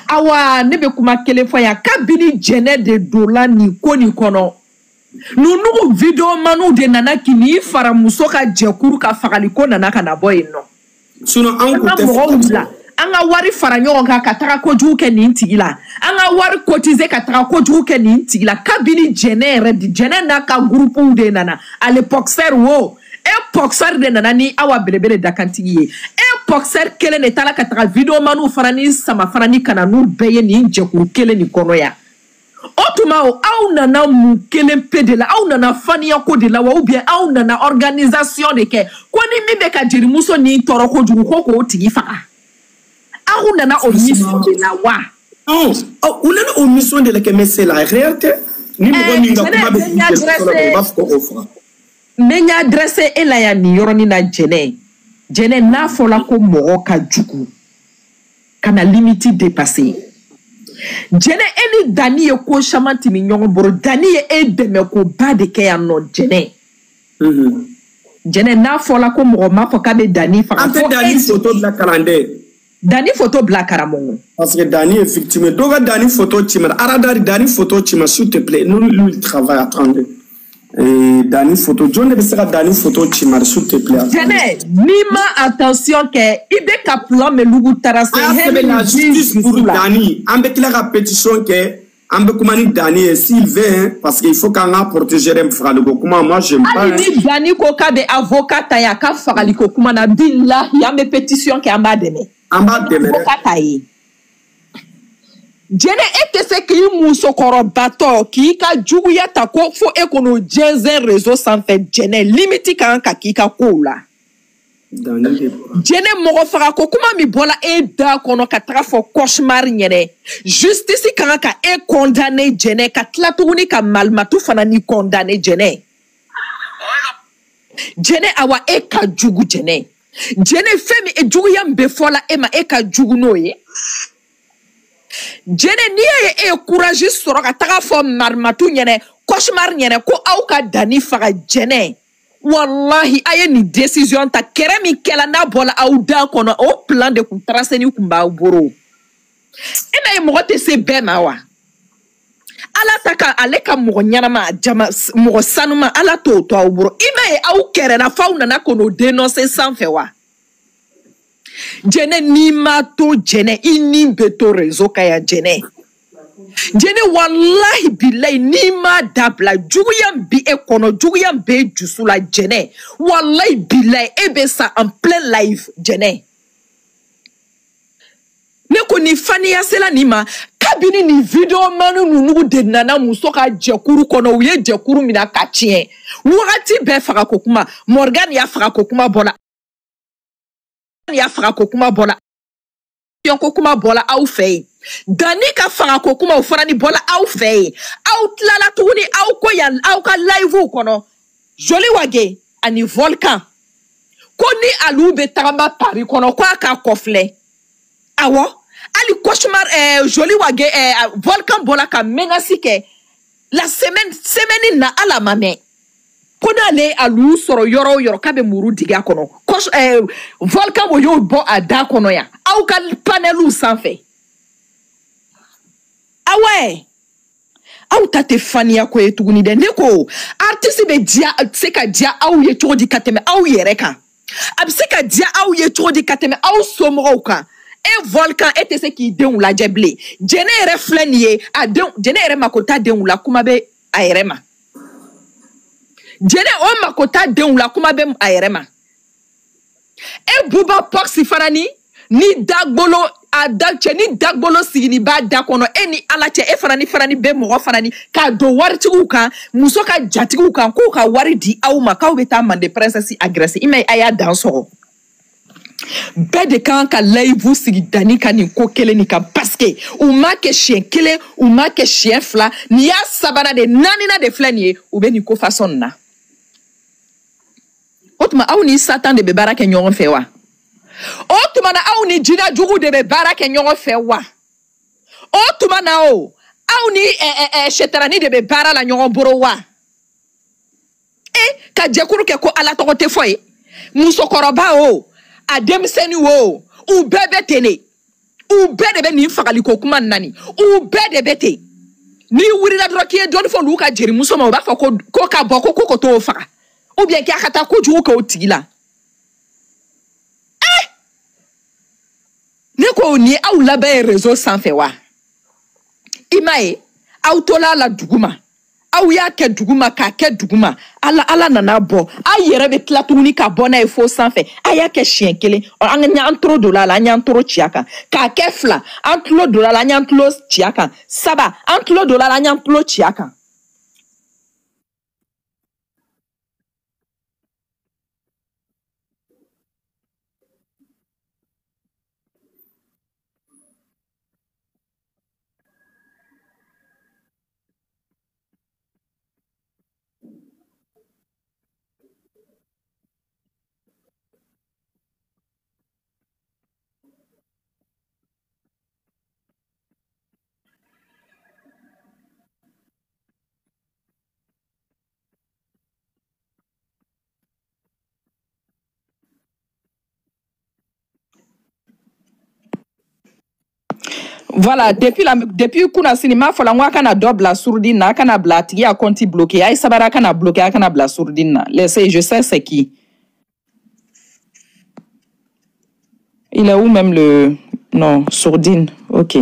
Awa ne bɛ kuma kelen fɔ yan kabini jɛnɛ de donna nin ko nin kɔnɔ ninnu videomaniw de nana k'i n'i fara muso ka jɛkuru ka fagali ko nana ka na bɔ yen nɔ. Sinon an kun tɛ mɔgɔw bila an ka wari fara ɲɔgɔn kan ka taga kojugu kɛ nin tigi la an ka wari cotiser ka taga kojugu kɛ nin tigi la kabini jɛnɛ yɛrɛ jɛnɛ n'a ka groupew de nana ale boxer wo. E boxer de nana ni awa belebele dakantigi ye e boxer kelen de taara ka taga videomaniw fana ni sama fana ni ka na n'u bɛɛ ye nin jɛkuru kelen nin kɔnɔ yan o tuma o aw nana mun kelen pe de la aw nana faniya ko de la wa ou bien aw nana organisation de kɛ ko ni min bɛ ka jelimuso ni tɔɔrɔ kojugu ko k'o tigi faga aw nana o mission de la wa. U nana o mission de la kɛ mais c'est la réalité ni mɔgɔ min ka kuma bɛ i b'a fɔ ko k'o faga. N bɛ n adressé e la yan nin yɔrɔnin na jɛnɛ jɛnɛ n'a fɔla ko mɔgɔ ka jugu ka na limite dépasser jɛnɛ e ni Dani ye ko caman tɛmɛ ɲɔgɔn bolo Dani ye e dɛmɛ koba de kɛ yan nɔ jɛnɛ jɛnɛ n'a fɔla ko mɔgɔ m'a fɔ k'a bɛ Dani faga. An tɛ Dani photo bila kalanden. Dani photo bila karamɔgɔ. Parce que Dani est victime dɔw ka Dani photo ci ma Aradari Dani photo ci ma s'il te plaît nous lui il travaille attendez. Dani photo jɔn de bɛ se ka Dani photo ci ma s'il te plaît. Jɛnɛ n'i ma attention kɛ i bɛ ka plan min lugu taara se. A y'a sɛbɛn la justice pour Dani an bɛ tila ka pétition kɛ an bɛ kuma ni Dani ye s'il veut parce que il faut k'an ka protéger dɛ fagaliko kuma moi j'aime pas. Hali ni Dani ko k'a bɛ avocat ta ye a ka fagaliko kuma na bilahi an bɛ pétition kɛ an b'a dɛmɛ. An b'a dɛmɛ dɛ. Avocat ta ye. Jɛnɛ e tɛ se k'i musokɔrɔbatɔ k'i ka juguya ta ko fo e k'o jɛnsɛn réseau sanfɛ jɛnɛ limite kan ka k'i ka kow la. Jɛnɛ mɔgɔ faga ko kuma min bɔla e da kɔnɔ ka taga fɔ cauchemar ɲɛnɛ justice kan ka e condamner jɛnɛ ka tila tuguni ka Malimatu fana ni condamner jɛnɛ. Jɛnɛ awa e ka jugu jɛnɛ jɛnɛ fɛn min juguya min bɛ fɔ la e ma e ka jugu n'o ye. Jɛnɛ n'i y'a ye e ye courage sɔrɔ ka taga fɔ Malimatu ɲɛnɛ cauchemar ɲɛnɛ ko aw ka Dani faga jɛnɛ wallahi a ye nin décision ta kɛrɛ min kɛla n'a bɔla aw da kɔnɔ o plan de kun tracé ni kun b'aw bolo e m'a ye mɔgɔ tɛ se bɛɛ ma wa ala ta ka ale ka mɔgɔ ɲɛnama jama mɔgɔ sanuma ala t'o to aw bolo i m'a ye aw kɛrɛla f'aw nana k'o dénoncer sanfɛ wa. Jɛnɛ n'i ma to jɛnɛ i ni bɛ to réseau kan yan jɛnɛ jɛnɛ walahi bilayi n'i ma dabila juguya min bi e kɔnɔ juguya min b'e dusu la jɛnɛ walahi bilayi e bɛ sa en plein live jɛnɛ ne ko nin faniya sela nin ma kabini nin videomani ninnu de nana muso ka jɛkuru kɔnɔ u ye jɛkuru minɛ ka tiɲɛ wagati bɛɛ fagako kuma Morgan y'a fagako kuma bɔla. Y'a fagako kuma bɔla ko kuma bɔla aw fɛ yen Dani ka fagako kuma o fana ni bɔla aw fɛ yen aw tilala tuguni aw ko yan aw ka live kɔnɔ Joli Wage ani Volcan ko ni alu bɛ tagama Paris kɔnɔ ko a k'a kɔfilɛ awɔ hali cauchemar Joli Wage Volcan bɔla ka menace kɛ la semaine na ala ma mɛn. Ko n'ale Alu sɔrɔ yɔrɔ o yɔrɔ k'a bɛ muru digi a kɔnɔ. Volcan o y'o bɔ a da kɔnɔ yan. Aw ka paneliw sanfɛ. Awɛ. Aw ta tɛ faniya ko ye tuguni dɛ. Ne ko artiste bɛ diya se ka diya aw ye cogo di ka tɛmɛ aw yɛrɛ kan? A bɛ se ka diya aw ye cogo di ka tɛmɛ aw somɔgɔw kan? E Volcan e tɛ se k'i denw lajɛ bilen. Jɛnɛ yɛrɛ filɛ nin ye, a denw Jɛnɛ yɛrɛ mako t'a denw la, kuma bɛ a yɛrɛ ma. Jɛnɛ o mako t'a denw la, kuma bɛ a yɛrɛ ma. E Buba Pox fana ni dagbolo a da cɛ ni dagbolo sigini b'a da kɔnɔ e ni Ala cɛ e fana ni bɛ mɔgɔ fana ni k'a don waritigiw kan muso ka jatigiw kan k'u ka wari di aw ma k'aw bɛ taa Mande Princesse agressé i ma ye a y'a dan sɔgɔ. Bɛɛ de kan ka live sigi Dani ka nin ko kelen nin kan parce que u m'a kɛ siɲɛ kelen u m'a kɛ siɲɛ fila nin y'a sabanan de naaninan de filɛ nin ye u bɛ nin ko façon nin na. O tuma aw ni Satan de bɛ baara kɛ ɲɔgɔn fɛ wa? O tuma na aw ni jinɛ jugu de bɛ baara kɛ ɲɔgɔn fɛ wa? O tuma na o aw ni sɛtarani de bɛ baara la ɲɔgɔn bolo wa? E ka jɛkulu kɛ ko Ala tɔgɔ tɛ fɔ ye musokɔrɔba o a denmisɛnnin o u bɛɛ bɛ ten de u bɛɛ de bɛ nin fagaliko kuma nin na nin u bɛɛ de bɛ ten. N'i wulila dɔrɔn k'i ye dɔɔnin fɔ olu ka jelimuso ma u b'a fɔ ko ka bɔ ko ko t'o faga ou bien k'a ka taa kojugu kɛ o tigi la. Ne ko nin ye aw laban ye réseau sanfɛ wa? I m'a ye aw tola la duguma aw y'a kɛ duguma k'a kɛ duguma Ala nana bɔ aw yɛrɛ bɛ tila tuguni ka bɔ n'a ye fo sanfɛ a y'a kɛ siɲɛ kelen an y'an toro don a la an y'an toro ci a kan k'a kɛ fila an tulo don a la an y'an tulo ci a kan saba an tulo don a la an y'an tulo ci a kan. Voilà, depuis kunasini m'a fɔla n ko a kana dɔ bila sourdine na, a kana bila a tigi y'a compte bloqué. A ye sabari a kana bloqué, a kana bila sourdine na. Laissez, je sais c'est qui. Il est où même le... Non, sourdine, ok.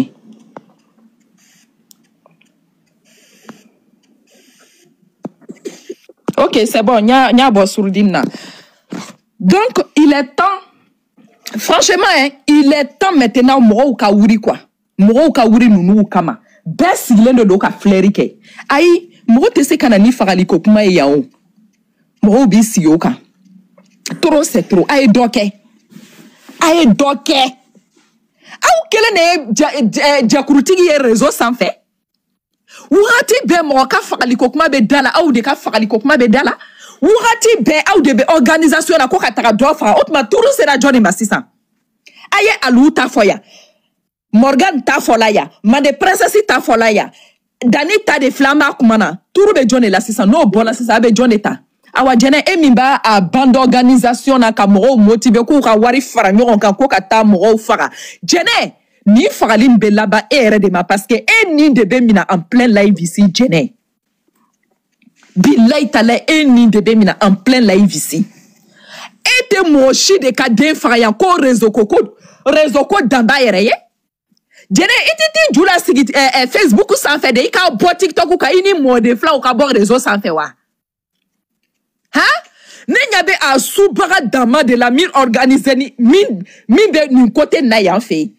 Ok, c'est bon, il y a bon sourdine na. Donc, il est temps, franchement, hein, il est temps maintenant mɔgɔw ka wuri quoi. Mɔgɔw ka wuri ninnu kama bɛɛ sigilen de don ka filɛri kɛ ayi mɔgɔ tɛ se ka na ni fagaliko kuma ye yan o mɔgɔw b'i sigi o kan trop c'est trop a ye dɔ kɛ a ye dɔ kɛ aw kelen de ye jɛkurutigi ye réseau sanfɛ wagati bɛɛ mɔgɔ ka fagaliko kuma bɛ da la aw de ka fagaliko kuma bɛ da la wagati bɛɛ aw de bɛ organisation na ko ka taga dɔ faga o tuma turu sera jɔn de ma sisan a ye Alu ta fɔ yan. Morgan ta fɔla yan, Mande Princesse ta fɔla yan, Dani ta de filɛ an b'a kuma na, turu bɛ jɔn de la sisan n'o bɔra sisan a bɛ jɔn de ta? Awa Jɛnɛ e min b'a a bande d'organisation na ka mɔgɔw motiver k'u ka wari fara ɲɔgɔn kan ko ka taa mɔgɔw faga Jɛnɛ nin fagali in bɛ laban e yɛrɛ de ma parce que e nin de bɛ minɛ en plein live ici Jɛnɛ bilayi talayi e nin de bɛ minɛ en plein live ici e tɛ mɔgɔ si de ka den faga yan ko réseau ko danba yɛrɛ ye. Jɛnɛ i tɛ t'i ju lasigi Facebook sanfɛ de i ka bɔ TikTok kan i ni mɔden filaw ka bɔ réseau sanfɛ wa? Han? Ne ɲɛ bɛ a subaga dama de la min organiser ni min bɛ nin côté na yan fɛ yen.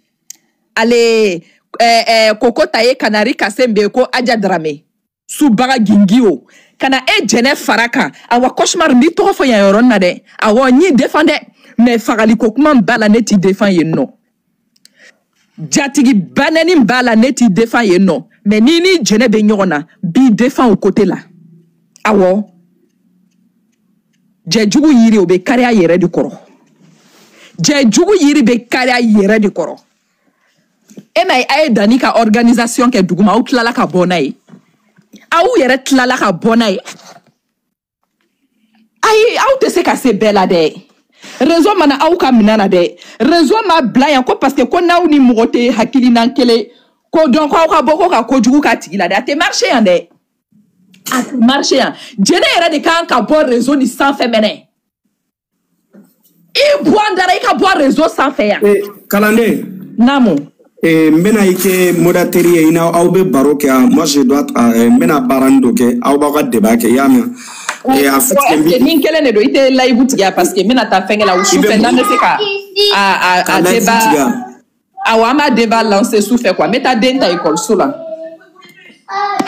Ale Koko ta ye Kanari Kasembe ko Aja Drame subaga gingi o ka na e Jɛnɛ fara kan awa cauchemar n b'i tɔgɔ fɔ yan yɔrɔ na dɛ awɔ n y'i défend dɛ mais fagaliko kuma b'a la ne t'i défend yen nɔ. Jatigi banɛni b'a la ne t'i défend yen nɔ mais ni ni Jɛnɛ bɛ ɲɔgɔn na b'i défend o côté la awɔ jɛjugu yiri o bɛ kari a yɛrɛ de kɔrɔ jɛjugu yiri bɛ kari a yɛrɛ de kɔrɔ e ma ye a ye Dani ka organisation kɛ duguma aw tilala ka bɔ n'a ye aw yɛrɛ tilala ka bɔ n'a ye Ayi, aw tɛ se ka se bɛɛ la dɛ. Réseau mana aw ka minɛn na dɛ. Réseau ma bila yan ko parce que ko n'aw ni mɔgɔ tɛ hakilina kelen ko donc aw ka bɔ ko ka kojugu k'a tigi la dɛ. A tɛ marché yan dɛ. A tɛ marché yan. Jɛnɛ yɛrɛ de kan ka bɔ réseau ni sanfɛ mɛnɛ. I bɔ an dara i ka bɔ réseau sanfɛ yan. Kalanden. Naamu. N bɛna i kɛ modérateur ye, i n'aw aw bɛ baro kɛ. Moi je dois, n bɛna baara dɔ kɛ, aw b'aw ka débat kɛ, i y'a mɛn? En fait, est-ce que ni n kelen de don, i tɛ live tigɛ parce que n bɛna taa fɛnkɛ la sufɛ, n'an bɛ se ka a débat, awɔ, an b'a débat lancer sufɛ quoi. N bɛ taa den ta ekɔliso la.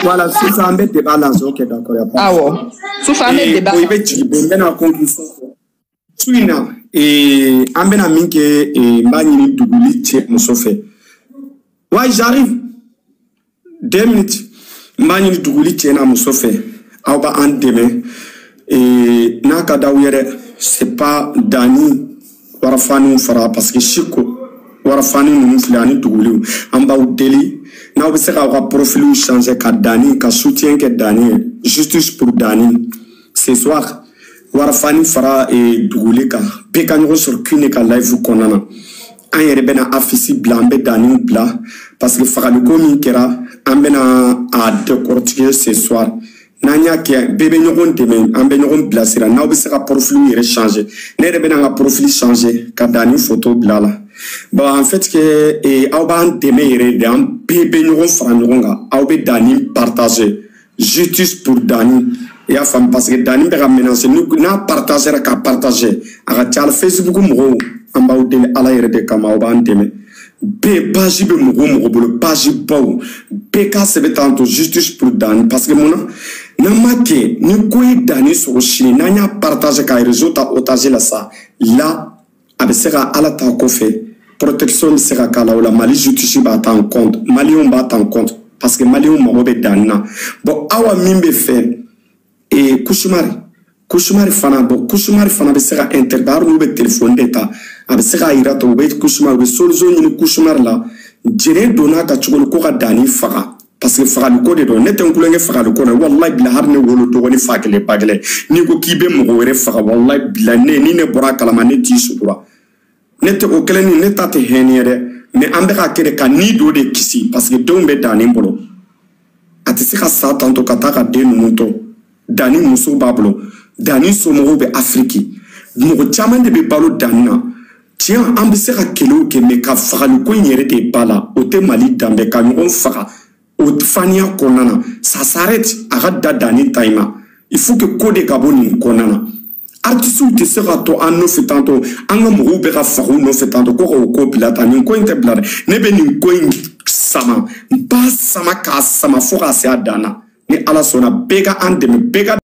Voilà, sufɛ an bɛ débat lancer, ok, d'accord, y a pas. Awɔ, sufɛ an bɛ débat. I bɛ jigin, n bɛna conclusion fɔ su in na. An bɛna min kɛ, n b'a ɲini duguli cɛ muso fɛ. Ouais, j'arrive. 2 minutes. N b'a ɲini duguli cɛ n'a muso fɛ. Aw b'an dɛmɛ. N'a ka d'aw ye dɛ, c'est pas Dani warafaniw fara parce que Siko warafani ninnu filɛ ani duguliw. An b'aw deli n'aw bɛ se k'aw ka profiliw changer ka Dani ka soutien kɛ Dani ye. Justice pour Dani. Ce soir, warafani fara duguli kan. Bɛɛ ka ɲɔgɔn sɔrɔ Kine ka live kɔnɔna na. An yɛrɛ bɛna affiche bila, an bɛ Daniw bila parce que fagaliko min kɛra, an bɛna a décortiquer ce soir. N'an y'a kɛ, bɛɛ bɛ ɲɔgɔn dɛmɛ, an bɛ ɲɔgɔn bilasira. N'aw bɛ se ka profil yɛrɛ changer, ne yɛrɛ bɛna n ka profil changer ka Dani photo bila a la. Bon, en fait que aw b'an dɛmɛ yɛrɛ de, an bɛɛ bɛ ɲɔgɔn fara ɲɔgɔn kan, aw bɛ Dani partager. Justice pour Dani. I y'a faamu? Parce que Dani bɛ ka menacer, n'a partagera ka partager, a ka ca la Facebook mɔgɔw, an b'aw deli Ala yɛrɛ de kama, aw b'an dɛmɛ. Bɛɛ page bɛ mɔgɔ o mɔgɔ bolo, page baw bɛɛ k'a sɛbɛn tantôt justice pour Dani, parce que mun na, n'an ma kɛ ni ko ye Dani sɔrɔ sini, n'an y'a partager ka réseau ta otage la sa la, a bɛ se ka Ala ta kɔfɛ, protection bɛ se ka k'a la. O la Mali justice b'a ta en compte, maliyɛnw b'a ta en compte, parce que maliyɛnw mago bɛ Dani na. Bon, awa min bɛ fɛ Kusumari fana, bon, Kusumari fana bɛ se ka intervenir, hali n'u bɛ téléphone de ta, a bɛ se k'a yira ta, u bɛ Kusumari, u bɛ solution ɲini Kusumari la. Jɛnɛ donna ka cogo di ko ka Dani faga, parce que fagaliko de don. Ne tɛ n kulonkɛ fagaliko la, walayi bila, hali ne wolo dɔgɔnin fa kelen ba kelen, n'i ko k'i bɛ mɔgɔ wɛrɛ faga, walayi bila, ne ni ne bɔra a kalama, ne t'i sutura. Ne tɛ o kelen ni ne ta tɛ hɛnɛ ye dɛ, mais an bɛ ka kɛ de ka ni dɔ de kisi, parce que denw bɛ Dani bolo, a tɛ se ka sa tantôt ka taa ka den ninnu to. Dani muso b'a bolo, Dani somɔgɔw bɛ Afiriki, mɔgɔ caman de bɛ balo Dani na. Tiɲɛ, an bɛ se ka kɛlɛw kɛ, mais ka fagaliko in yɛrɛ de ba la, o tɛ Mali danbe ka ɲɔgɔn faga o faniya kɔnɔna na. Ça s'arrête, a ka da Dani ta in ma. Il faut que ko de ka bɔ nin kɔnɔna na. Artisiw tɛ se ka to an nɔfɛ tantôt, an ka mɔgɔw bɛ ka faga u nɔfɛ tantôt ko k'o ko bila tan. Nin ko in tɛ bila dɛ. Ne bɛ nin ko in sama, n b'a sama k'a sama fo k'a se a dan na. Ni Ala sɔnna, bɛɛ ka an dɛmɛ, bɛɛ ka